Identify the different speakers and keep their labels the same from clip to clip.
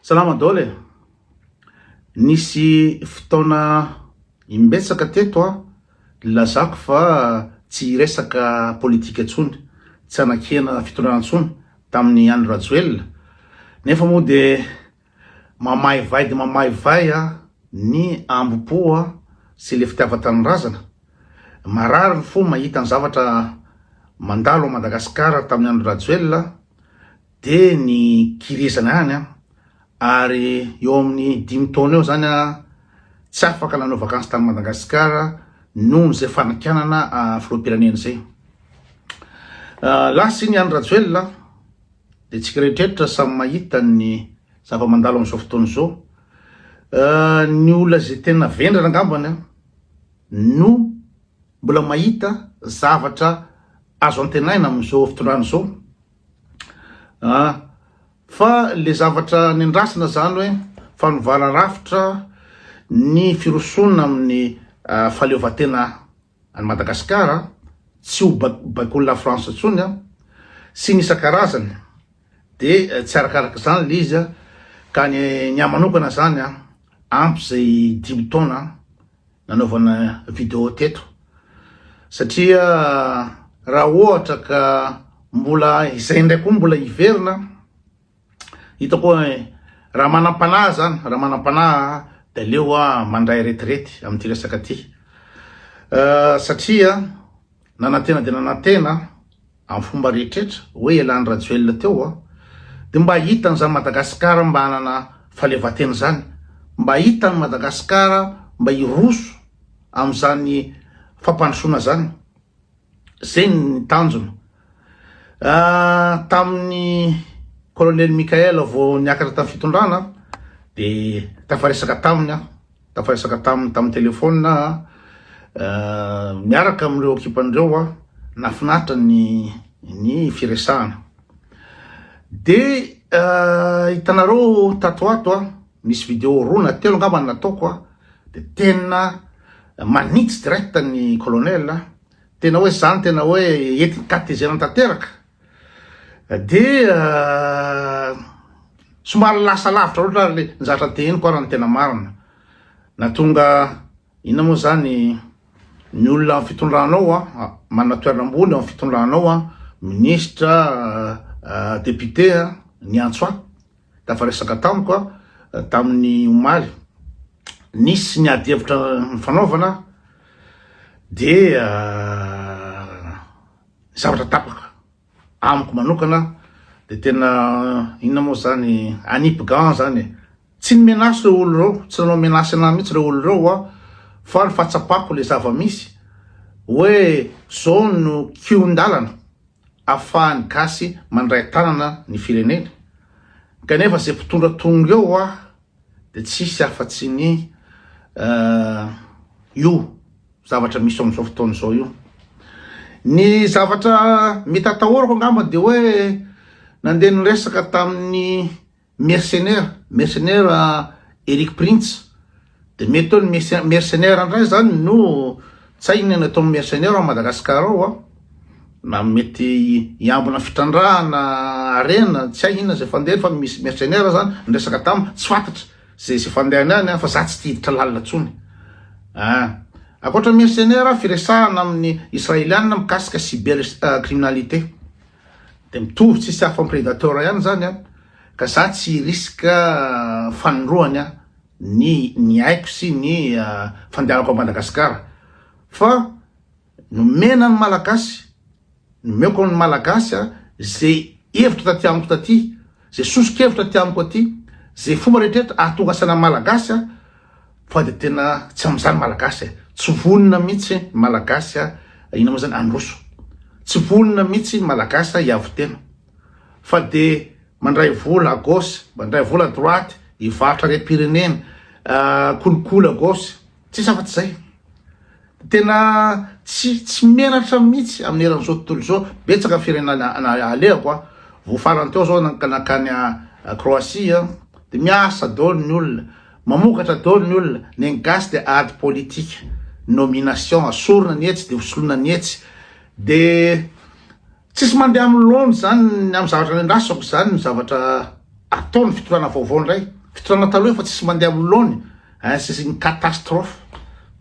Speaker 1: Salama daholo e! Nisy fotoana imbetsaka teto aho nilazako fa tsy hiresaka politika intsony, tsy hanakiana fitondrana intsony tamin'i Andry Rajoelina, nefa moa dia mamaivay dia mamaivay ny ambo-po sy ilay fitiavan-tanindrazana. Marary ny fo mahita ny zavatra mandalo ao Madagasikara tamin'i Andry Rajoelina. Dia ny kirizana ihany an, ary eo amin'ny dimy taona eo zany an, tsy afaka nanao vakansy tany Madagasikara noho izay fanakianana filoham-pirenena izay. Lasa iny Andry Rajoelina, dia tsika rehetrarehetra samy mahita ny zava-mandalo amin'izao fotoana izao. Ny olona izay tena vendrana angambany an, no mbola mahita zavatra azo antenaina amin'izao fitondrana izao. Ah, fa le zavatra nendrasana zany hoe fanovana rafitra ny firosoana amin'ny ah, fahaleovantena any Madagasikara, tsy ho baikoin'i la France intsony an, sy ny isan-karazany, de eh, tsy arakaraka izany le izy an, ka ny ny ahy manokana zany an, ampy izay dimy taona nanaovana video teto satria raha ohatra ka mbola izay indray koa mbola hiverina hitako hoe raha manam-panahy zany raha manam-panahy de aleo aho mandray retirety amin'ity resaka ty euh, satria nanantena de nanantena Amin'ny fomba rehetretra, hoe ialany Rajoelina teo a, dia mba hitany zany Madagascar mba hanana fahaleovantena zany, mba hitany Madagascar mba hiroso amin'izany fampandrosoana zany, zay ny tanjona. Tamin'ny Colonel Mickaël vao niakatra tamin'ny fitondrana dia tafaresaka taminy aho. Tafaresaka taminy tamin'ny telephone aho miaraka amin'ireo ekipany ireo aho, nahafinaritra ny ny firesahana. De hitanareo tato ho ato an, misy video roa na telo angamba nataoko an, de tena manitsy direct ny colonel, tena hoe zany tena hoe entiny katezerana tanteraka. Dia somary lasa lavitra loatra ary le ny zavatra teneniko ary ny tena marina. Nahatonga inona moa zany ny olona amin'ny fitondrana ao an, manana toerana ambony ao amin'ny fitondrana ao an, minisitra, député an, niantso ahy, tafaresaka tamiko an, tamin'ny omaly. Nisy ny ady hevitra nifanaovana dia zavatra tapaka amiko manokana de tena inona moa zany anipy gant zany e tsy ny menace reo olo reo tsy nanao menace anah mihitsy reo olo reo a fa ny fahatsapako le zava-misy hoe zao no kihon-dalana afahan'ny gasy mandray tanana ny fireneny kanefa ze mpitondra tonga eo a de tsisy afa-tsy ny io zavatra misy amin'izao fotoana izao io. Ny zavatra mety atahorako angamba dia hoe nandeha niresaka tamin'ny mercenaire, mercenaire Eric Prince, dia mety hoe ny mercenaire indray zany no tsy hay inona ny ataon'ny mercenaire ao Madagascar ao an, na mety hiambina fitrandrahana harena, tsy hay inona izay fandehany fa misy mercenaire zany niresaka taminy, tsy fantatra. Zay zay fandehany any an, fa za tsy te hiditra lalina tsony an. Ankoatra mercenaire, firesahana amin'ny israelianina mikasika cyber criminalité. De mitovy tsisy hafa amin'ny predator ihany zany an, ka za tsy hi-risque fanindroany an ny ny aiko sy ny fandehanako à Madagascar. Fa nomena ny Malagasy Nomeko ny Malagasy a, ze hevitra taty amiko taty, ze soso-kevitra aty amiko aty, ze fomba rehetrarehetra ahatongasana ny Malagasy a, fa de tena tsy amin'izany Malagasy e, tsy vonona mihitsy ny Malagasy a, inona moa zany, handroso, tsy vonona mihitsy ny Malagasy a hiavo-tena, fa de mandray vola à gauche, mandray vola à droite, hivarotra harem-pirenena, kolikoly à gauche, tsisy afa-tsy zay. Tena tsy tsy menatra mihitsy amin'ny eran'izao tontolo izao, betsaka ny firenena alehako a, vao farany teo zao nankany Croatie a, de miasa daholo ny olona, mamokatra daholo ny olona, ny an'ny gasy de ady politika, nomination, asorina ny etsy de hosoloina ny etsy, de tsisy mandeha amin'ny laoniny zany ny amin'ny zavatra nendrasako zany ny zavatra. atao ny fitondrana vaovao indray, fitondrana taloha efa tsisy mandeha amin'ny laony hein, c'est une catastrophe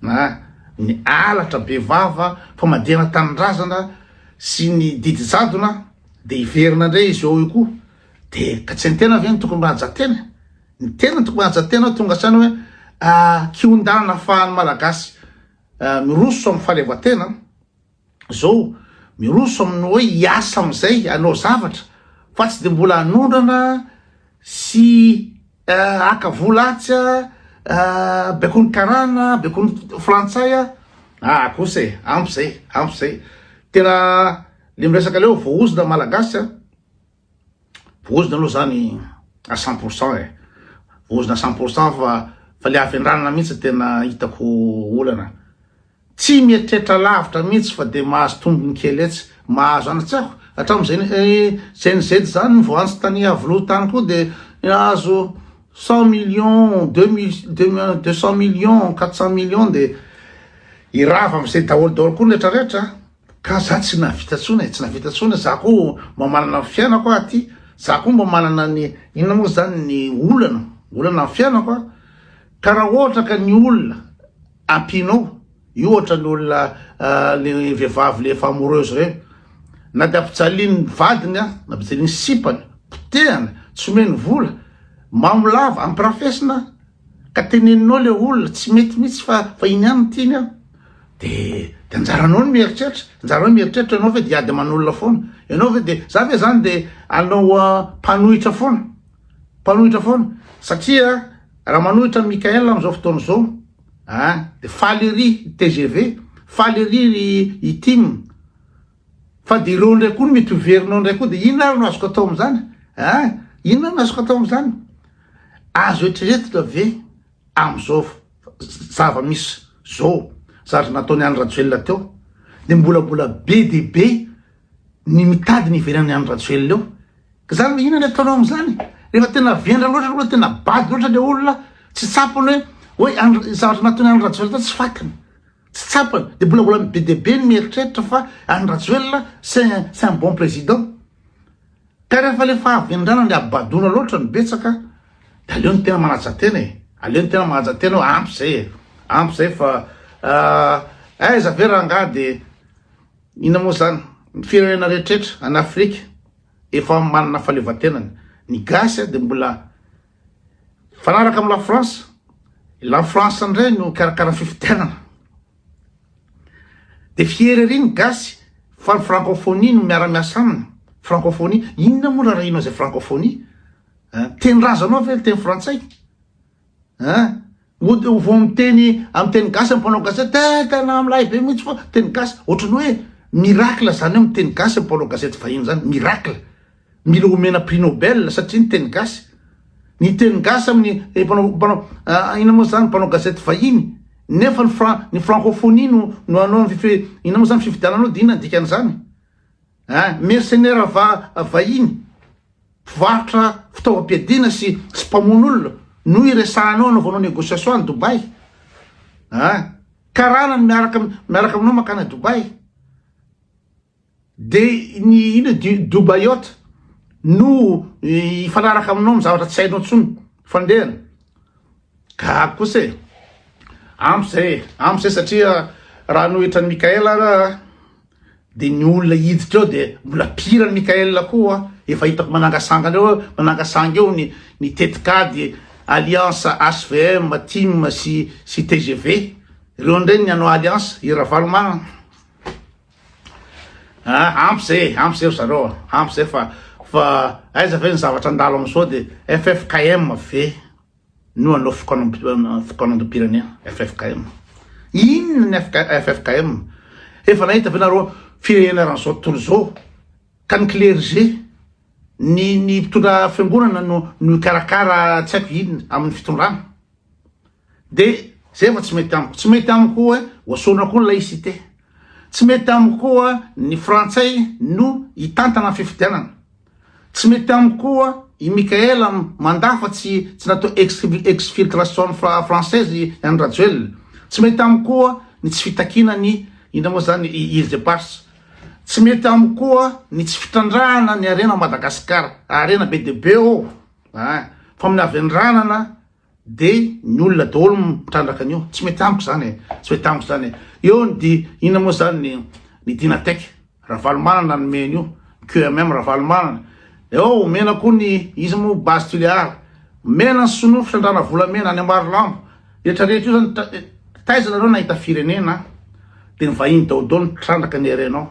Speaker 1: hein, ny halatra be vava, famadihana tanindrazana sy ny didy jadona de hiverina indray izy eo io koa, de ka tsy ny tena ve no tokony manaja tena? Ny tena no tokony manaja tena tonga saina hoe kihon-dalana afahan'ny Malagasy miroso amin'ny fahaleovantena. Zao, miroso amin'ny hoe hiasa amin'izay, hanao zavatra, fa tsy dia mbola hanondrana sy haka vola atsy, baikoin'ny karana, baikoin'ny frantsay, ah kosa e, ampy zay, ampy zay. Tena le miresaka le hoe voahozona malagasy an, voahozona aloha zany à 100% e, voahozona à 100% fa fa le havendranana mihitsy tena hitako olana. Tsy mieritreritra lavitra mihitsy fa dia mahazo tombony kely etsy, mahazo any, tsy haiko, hatramin'izay Gen Z zany voantso tany Iavoloha tany koa dia nahazo cent millions, deux mille, deux cent millions, quatre cent millions dia hirava amin'izay daholo daholo koa ny rehetra rehetra ka za tsy nahavita tsony e, tsy nahavita tsony, za koa mba manana ny fiainako aho aty, za koa mba manana ny inona moa zany ny olana, olana amin'ny fiainako aho, ka raha ohatra ka ny olona Ampianao, io ohatra ny olona le vehivavy le efa amoureuse reny, na de ampijalian'ny vadiny an, na ampijalian'ny sipany, potehana, tsy omeny vola, mamo lava, ampirafesina, ka teneninao le olona tsy mety mihitsy fa fa iny ihany no tiany an, de de anjaranao ny mieritreritra, anjaranao ny mieritreritra ianao ve de hiady aman'olona foana, ianao ve de, za ve zany de hanao mpanohitra foana, mpanohitra foana, satria raha manohitra an'i Mickaël amin'izao fotoana izao, Ah, de faly ery tgv, faly ery ry i tim, fa de ireo ndray koa no mety ho verinao ndray koa de inona ary no azoko atao amizany? Ah, inona no azoko atao amizany? Azo eritreretina ve amizao zava misy zao, zavatra nataon'i Andry Rajoelina teo, de mbola mbola be dia be ny mitady ny hiverenan'i Andry Rajoelina eo? Ka zany hoe inona ny ataonao amizany? Rehefa tena vendrana loatra aloha, tena bado loatra le olona, tsy tsapany hoe hoe Andry zavatra nataon'i Andry Rajoelina tao tsy fantany, tsy tsapany, de mbola mbola be dia be ny mieritreritra fa Andry Rajoelina c'est un c'est un bon président. Ka rehefa le fahavendranana le habadoana loatra no betsaka de aleo ny tena manaja tena e, aleo ny tena manaja tena hoe ampy zay e, ampy zay fa aiza ve rangaha de inona moa zany, ny firenena rehetrretra any Afrika, Efa manana fahaleovantenany. Ny gasy dia mbola mifanaraka amin'ny la France. La France indray no mikarakara fifidianana. Dia fier ery ny gasy fa ny francophonie no miara-miasa aminy. Francophonie, inona moa rarahinao izay francophonie? Teny razanao ve ny teny frantsay? Hein? Mody vao miteny amin'ny teny gasy ny mpanao gazety, eh tena milay be mihitsy fa teny gasy, ohatran'ny hoe miracle zany hoe miteny gasy ny mpanao gazety vahiny zany, miracle. Mila omena prix Nobel satria ny teny gasy. Ny teny gasy amin'ny eh, mpanao mpanao ah, inona moa zany mpanao gazety vahiny nefa ny fran ny francophonie no no hanao ny fifi inona moa zany fifidianana eo dia inona ny dikan'izany? Hein, mercenaire va vahiny. Mpivarotra fitaovam-piadiana sy sy mpamono olona no iresahanao anaovanao négociation any Dubaï a! Karana no miaraka miaraka aminao mankany Dubaï de ny ino du Dubaïot no hifanaraka aminao amin'ny zavatra tsy hainao intsony fandehany gaga kosa e! Ampy zay e! Ampy zay satria raha hanohitra an'i Mickaël ara De ny olona hiditra eo de mbola pire ny Mickaël koa efa hitako manangasangana eo manangasanga eo ny ny tetikady alliance HVM tim sy sy tgv ireo ndray ny hanao alliance i Ravalomanana ah ampy zay e ampy zay ry zareo a ampy zay fa fa aiza ve ny zavatra andalo amizao de ffkm ve no hanao fikaonandoham-pirenena, ffkm. Inona ny ffkm? Efa nahita ve nareo firenena eran'izao tontolo izao ka ny clergé, ny ny mpitondra fiangonana no no hikarakara tsy haiko inona amin'ny fitondrana? De zay efa tsy mety amiko. Tsy mety amiko koa hoe hoasorina koa ny laïcité. Tsy mety amiko koa ny frantsay no hitantana ny fifidianana. Tsy mety amiko koa i Mickaël mandà fa tsy tsy natao exfiltration française i Andry Rajoelina. Tsy mety amiko koa ny tsy fitakiana ny inona moa zany i Îles Éparses. Tsy mety amiko koa ny tsy fitrandrahana ny harena ao Madagasikara. Harena be dia be ao. Ein! Fa amin'ny havendranana de ny olona daholo mitrandraka an'io. Tsy mety amiko zany e! Tsy mety amiko zany e! Eo ny di inona moa zany ny ny Dynatec, Ravalomanana nanome an'io, QMM Ravalomanana. Eo omena koa ny iza moa Base Tulear. Omena ny sinoa fitrandrahana volamena any Marolambo. Rehetra rehetra io zany taiza nareo nahita firenena de ny vahiny daholo nitrandraka ny harena ao.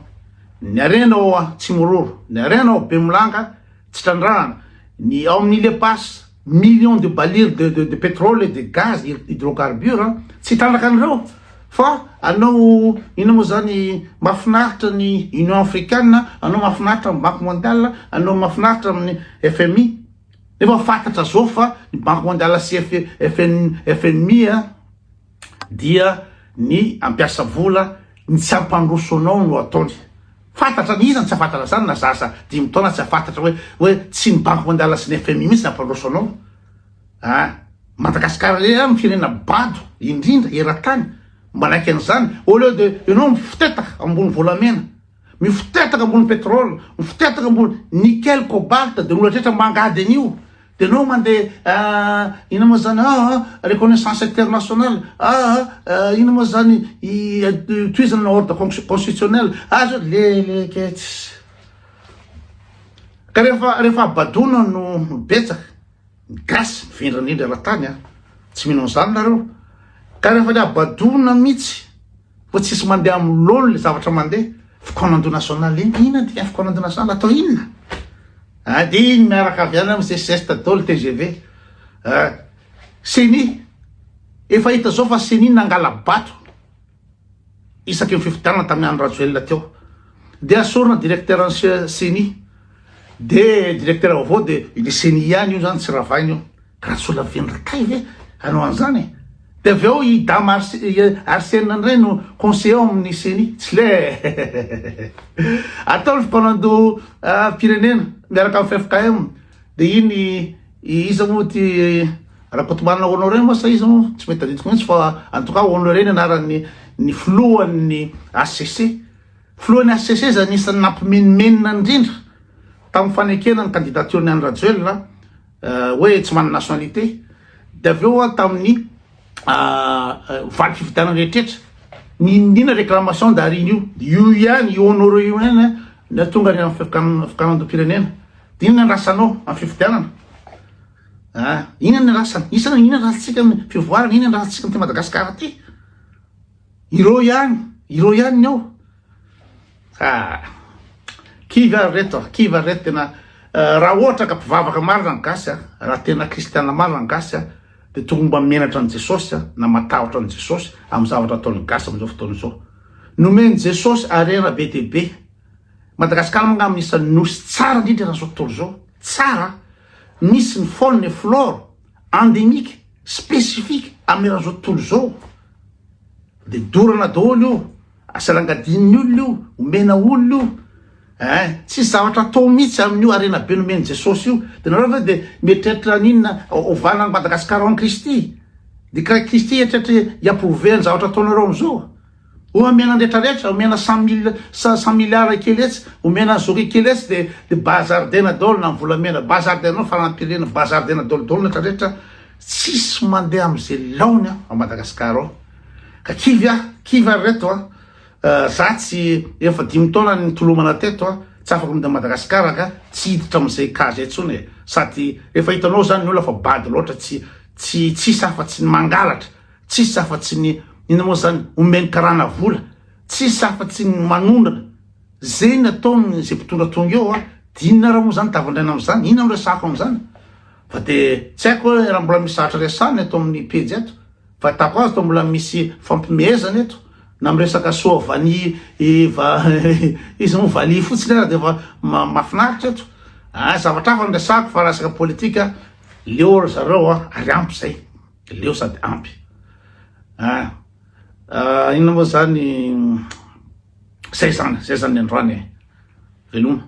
Speaker 1: Ny harena ao Tsimororo, ny harena ao Bemolanga tsy trandrahana, ny ao amin'ny Ile Passe, millions de barils de de pétrole et de gaz hydrocarbures tsy trandraka an'ireo fa anao inona moa zany mahafinaritra ny Union africaine, anao mahafinaritra amin'ny Banque mondiale, anao mahafinaritra amin'ny FMI. Nefa fantatra zao fa ny Banque mondiale sy FN FMI dia ny hampiasa vola ny tsy hampandroso anao no ataony. Fantatra ny iza no tsy hafantatra zany na zaza dimy taona tsy hafantatra hoe hoe tsy ny Banque mondiale sy ny FMI mihitsy ny hampandroso anao. Ah, Madagascar re ny firenena bado indrindra eran-tany manaiky an'izany au lieu de ianao mifotetaka ambony volamena. Mifotetaka ambony pétrole, mifotetaka ambony nickel, cobalt, de olona rehetra mangady an'io, de anao mandeha inona moa zany ah reconnaissance internationale, ah inona moa zany tohizana ny ordre constitutionnel, ah zao leleke tsy. Ka rehefa rehefa habadoana no betsaka, ny gasy ny vendrana indrindra eran-tany a, tsy mino an'izany nareo, ka rehefa le habadoana mihitsy Fa tsisy mandeha amin'ny laoniny le zavatra mandeha. Fikaonandoha nasionaly iny, inona ny dikan'ny fikaonandoha nasionaly? Atao inona? Ah, dia iny miaraka avy any amin'ny CCS daholo tgv. Ah, Ceni, efa hita zao fa Ceni nangala-bato isaky ny fifidianana tamin'ny andro Rajoelina teo. Dia asorina directeur ny Ceni. Dia directeur vaovao dia le Ceni ihany io zany tsy ravaina io. Rasola vendra kay ve hanao an'izany e? Dia avy eo i Dama Arsène indray no conseiller ao amin'ny Ceni. Tsy le Atao ny fikaonandoham-pirenena miaraka amin'ny ffkm. Dia iny iza moa ity Rakotomanana Honoré moa sa iza moa? Tsy mety tadidiko mihitsy fa en tout cas Honoré ny anaran'ny ny filohan'ny HCC. Filohan'ny HCC izay anisan'ny nampimenomenona indrindra tamin'ny fanekena ny candidature-n'i Andry Rajoelina. hoe tsy manana nationalité de avy eo aho tamin'ny valim-pifidianana rehetrretra n'inon'inona réclamation d'ariny io io ihany io honoré io ihany no tonga any amin'ny fikaonandoham-pirenena de inona ny rasanao amin'ny fifidianana ah inona ny rasana isana inona ny rasantsika amin'ny fivoarana inona ny rasantsika amin'ity Madagasikara ity ireo ihany ireo ihany ny ao Ah! Kivy ary reto a, kivy ary reto tena raha ohatra ka mpivavaka marina ny gasy a, raha tena kristiana marina ny gasy a, dia tokony mba menatra an'i Jesosy a, na matahotra an'i Jesosy amin'ny zavatra ataon'ny gasy amin'izao fotoana izao. Nomen'i Jesosy harena be dia be. Madagasikara moa angamba anisan'ny nosy tsara indrindra eran'izao tontolo izao. Tsara, misy ny faune et flore endémique, spécifique amin'ny eran'izao tontolo izao. Dia dorana daholo io. Asa langadin'ny olona io, omena olona io eh, tsisy zavatra atao mihitsy amin'io harena be nomen'i Jesosy io, de nareo ve de mieritreritra an'inona ovana an'i Madagascar ao an'i Kristy? De ka Kristy hieritreritra hi-approuver ny zavatra ataonareo amin'izao? Omena ny retraretra, omena cent mille, cent milliards kely etsy, omena an'i zoky kely etsy de de bazardena daholo na ny volamena, bazardena daholo ny fanampiana, bazardena daholo daholo ny retraretra, tsisy mandeha amin'izay laony ao Madagascar ao. Ka kivy aho, kivy ary reto a, za tsy efa dimy taona nitolomana teto a, tsy afaka mody Madagascar ka tsy hiditra amizay cas zay tsony e, sady efa hitanao zany ny olona fa bado loatra tsy tsy tsisy afa tsy ny mangalatra, tsisy afa tsy ny inona moa zany omeny karana vola, tsisy afa tsy ny manondrana, zay ny ataony zay mpitondra tonga eo a, de inona ara moa zany tavandraina amizany, inona no resahako amizany, fa de tsy haiko hoe raha mbola misy zavatra resahina eto amin'ny pejy eto. Fahitako azy toa mbola misy fampimehezana eto na miresaka soa vani va iza moa valiha fotsiny ara dia efa mahafinaritra eto. Ah zavatra hafa no resahako fa resaka politika leo ry zareo a ary ampy zay. Leo sady ampy. Ah inona moa zany zay zany zay zany ny androany e. Veloma.